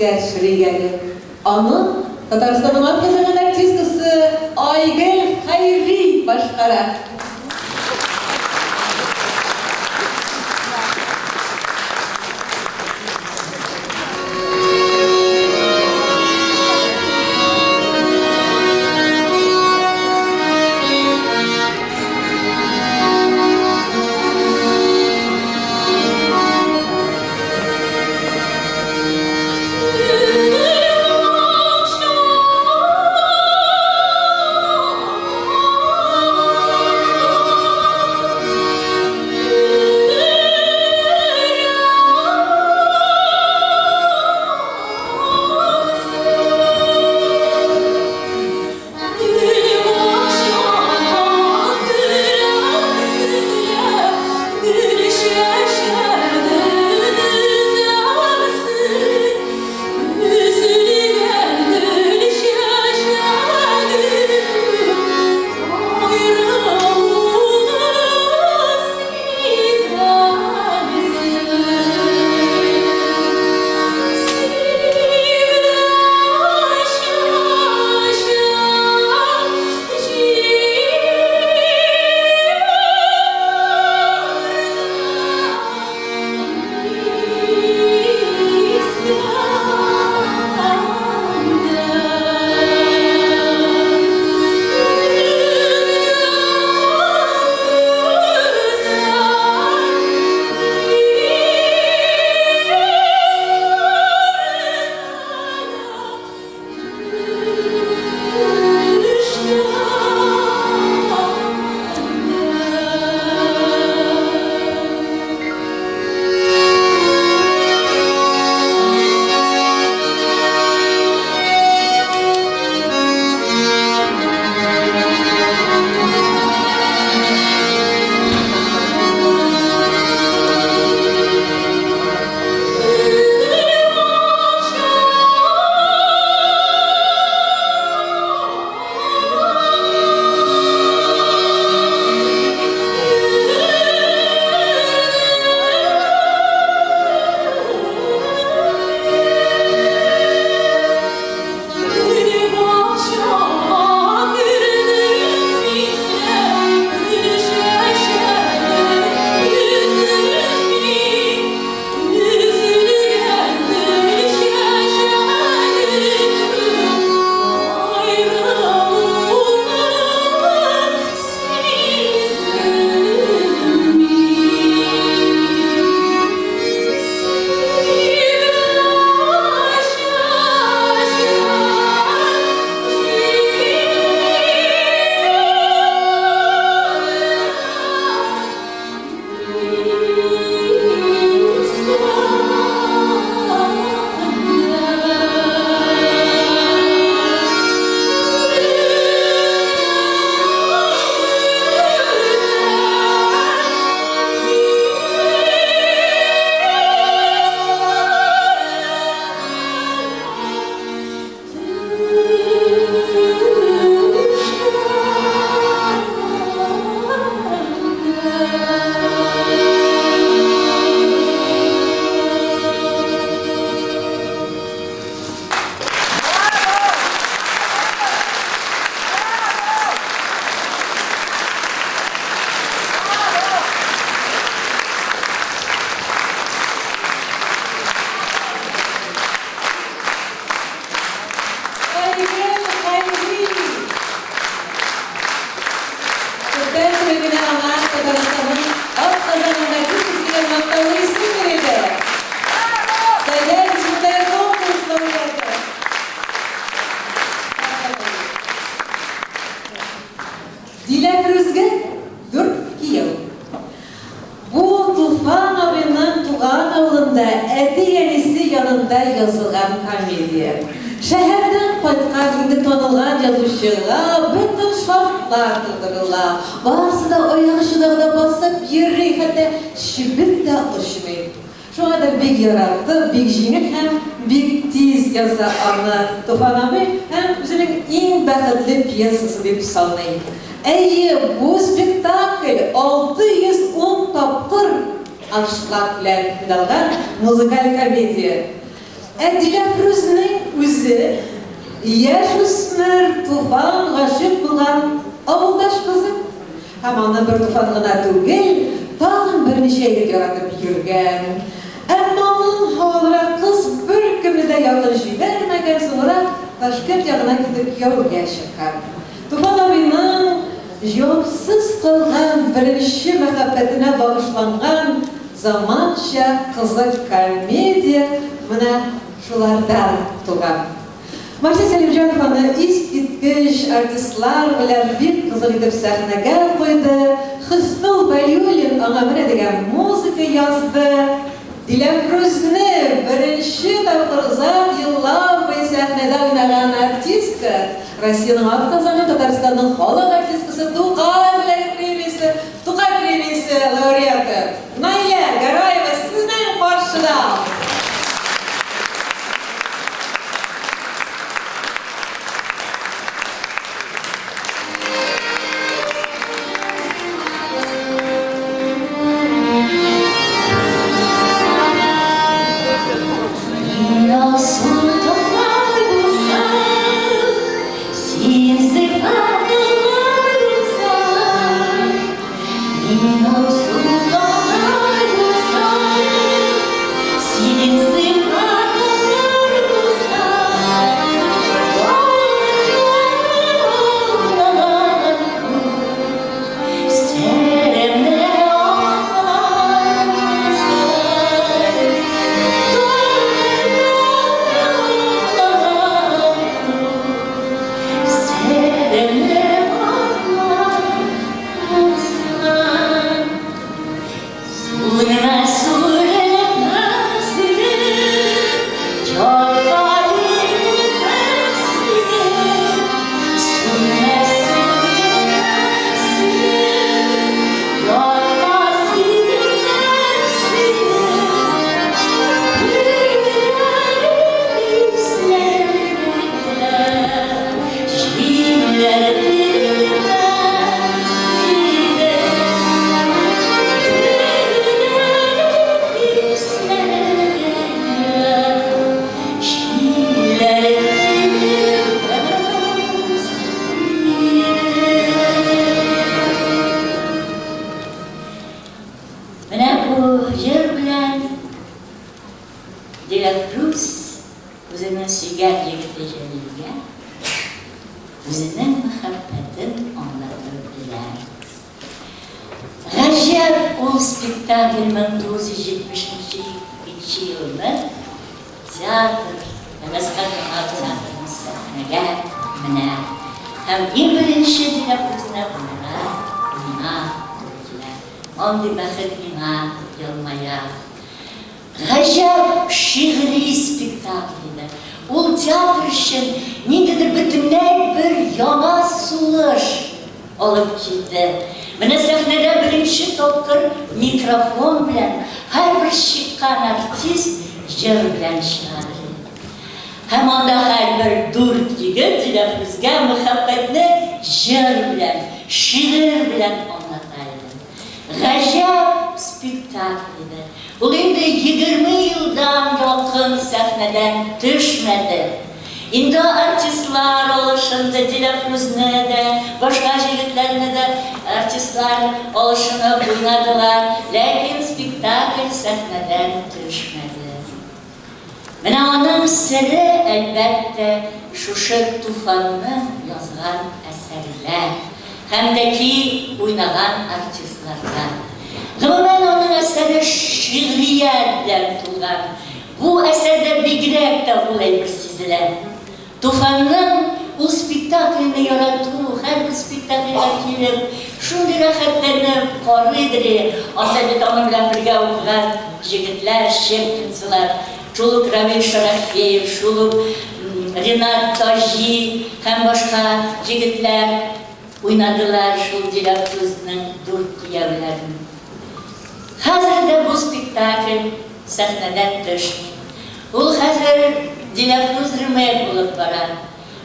искә төшерик әле. Аны Татарстанның атказанган артисткасы Айгөл Хәйри башкара. Айгөл Хәйри! Күптән түгел генә аңа Татарстанның атказанган артисткасы дигән мактаулы исем бирелде. Сәләт республика конкурс лауреаты. Дилә Фирүзгә дүрт кияү. Бу Туфан абыйның туган авылында әти-әнисе янында язылган комедия. Шәһәрдән кайткан инде танылган язучыга бөтен шартлар тудырыла. Барысы да аяк очына гына басып йөри, хәтта чебен дә очмый. Шуңадыр бик яратып, бик җиңел һәм бик тиз яза аны Туфан абый һәм үзенең иң бәхетле пьесасы дип саный. Әйе, бу спектакль 610 тапкыр аншлаг белән уйналган музыкаль комедия. Ә Диләфрүзнең үзе яшүсмер Туфан гашыйк булган авылдаш кызы. Һәм аны бер Туфан гына түгел, тагын берничә егет яратып йөргән. Әмма аның һавалырак кыз беркемне дә якын җибәрмәгән, соңрак Ташкент ягына китеп кияүгә чыккан. Туфан абыйның җавапсыз калган беренче мәхәббәтенә багышланган заманча кызык комедия менә шулардан туган. Марсель Сәлимҗанов аны искиткеч артистлар белән бик кызык итеп сәхнәгә куйды. Хөснул Вәлиуллин аңа менә дигән музыка язды. Диләфрүзне беренче тапкыр озак еллар буе сәхнәдә уйнаган артистка, Россиянең атказанган Татарстанның халык артисткасы Тукай бүләге премиясе, Тукай премиясе лауреаты Наилә Гараева сезнең каршыда! Менә бу җыр белән Диләфрүз үзенең сөйгән егете Җәлилгә үзенең мәхәббәтен аңлатып бирә. Гаҗәп ул спектакль 1972 елны театр, Әнәскә Камал театрының сәхнәгә менә. Һәм иң беренче Диләфрүзне уйнарга миңа туры килә. Андый бәхет миңа елмая. Гаҗәп шигъри спектакль иде. Ул театр өчен ниндидер бөтенләй бер яңа сулыш алып килде. Менә сәхнәдә беренче тапкыр микрофон белән һәрбер чыккан артист җыр белән чыгадыр иде. Һәм анда һәрбер дүрт егет Диләфрүзгә мәхәббәтне җыр белән, шигырь белән аңлата иде. Гаҗәп спектакль иде. Ул инде 20 елдан якын сәхнәдән төшмәде. Инде артистлар алышынды, Диләфрүзне дә, башка җегетләрне дә артистлар алышынып уйнадылар, ләкин спектакль сәхнәдән төшмәде. Менә аның сере, әлбәттә, шушы Туфанның язган әсәрләр һәм дә ки уйнаган артистларда. Гомумән, аның әсәре шигърият белән тулган. Бу әсәрдә бигрәк тә ул әйбер сизелә. Туфанның ул спектакльне ярату, һәрбер спектакльгә килеп, шундый рәхәтләнеп карыйдыр и, анда бит аның белән бергә укыган җегетләр, щепкинцылар, шул ук Равил Шарафиев, шул ук Ренат Таҗи һәм башка җегетләр уйнадылар шул Диләфрүзнең дүрт кияүләрен. Хәзер дә бу спектакль сәхнәдән төшми. Ул хәзер Диләфрүз ремейк булып бара.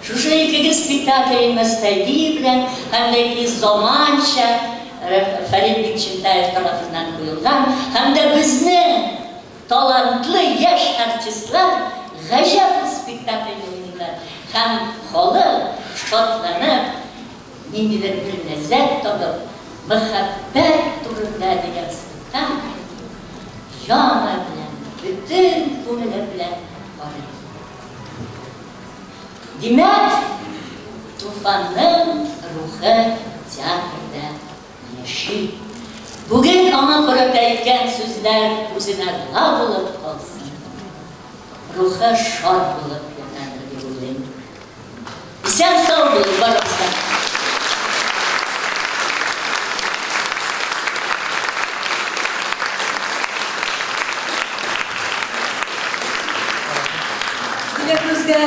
Шушы икеге спектакль ностальгия белән һәм дә ки заманча Фәрит Бикчәнтаев тарафыннан куелган һәм дә безнең талантлы яшь артистлар Гаҗәп ул спектакльне уйныйлар һәм халык шатланып, ниндидер бер ләззәт табып, Мәхәббәт турында дигән спектакльне җаны белән, бөтен күңеле белән карый. Димәк, Туфанның рухы театрда яши. Бүген аңа карата әйткән сүзләр үзенә дога булып калсын. Рухы шат булып ятадыр дип уйлыйм. Исән-сау булыйк барыбыз да. Диләфрүзгә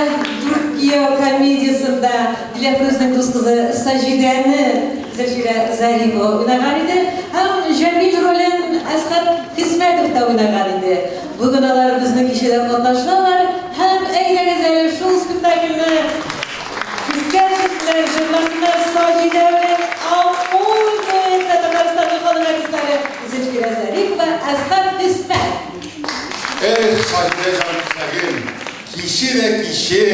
Дүрт кияү комедиясендә Диләфрүзнең дус кызы Саҗидәне Зөлфирә Зарипова уйнаган иде һәм Җәмил ролен Әсхәт Хисмәтов та уйнаган иде. Бүген алар безнең кичәдә катнашалар һәм әйдәгез әле шул спектакльне искә төшерсеннәр, җырласыннар Саҗидә белән Амур дуэты Татарстанның халык артистлары Зөлфирә Зарипова, Әсхәт Хисмәт. Эх, Саҗидә җанкисәгем, киче дә киче!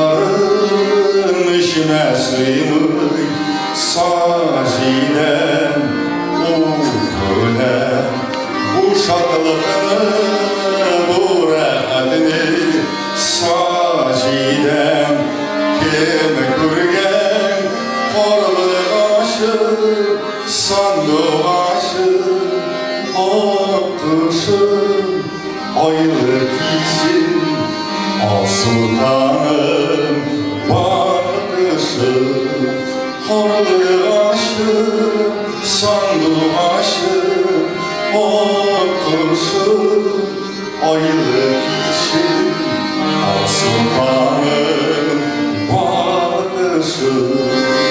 Шатлыкларым эчемә сыймый, Саҗидәм, уф, үләм. Бу шатлыкны, бу рәхәтне, Саҗидәм, кем күргән? Карлыгачым, сандугачым, аккошым, айлы кичем, алсу таңым, балкышым, карлыгачым, сандугачым, аккошым, айлы кичем, алсу таңым, балкышым.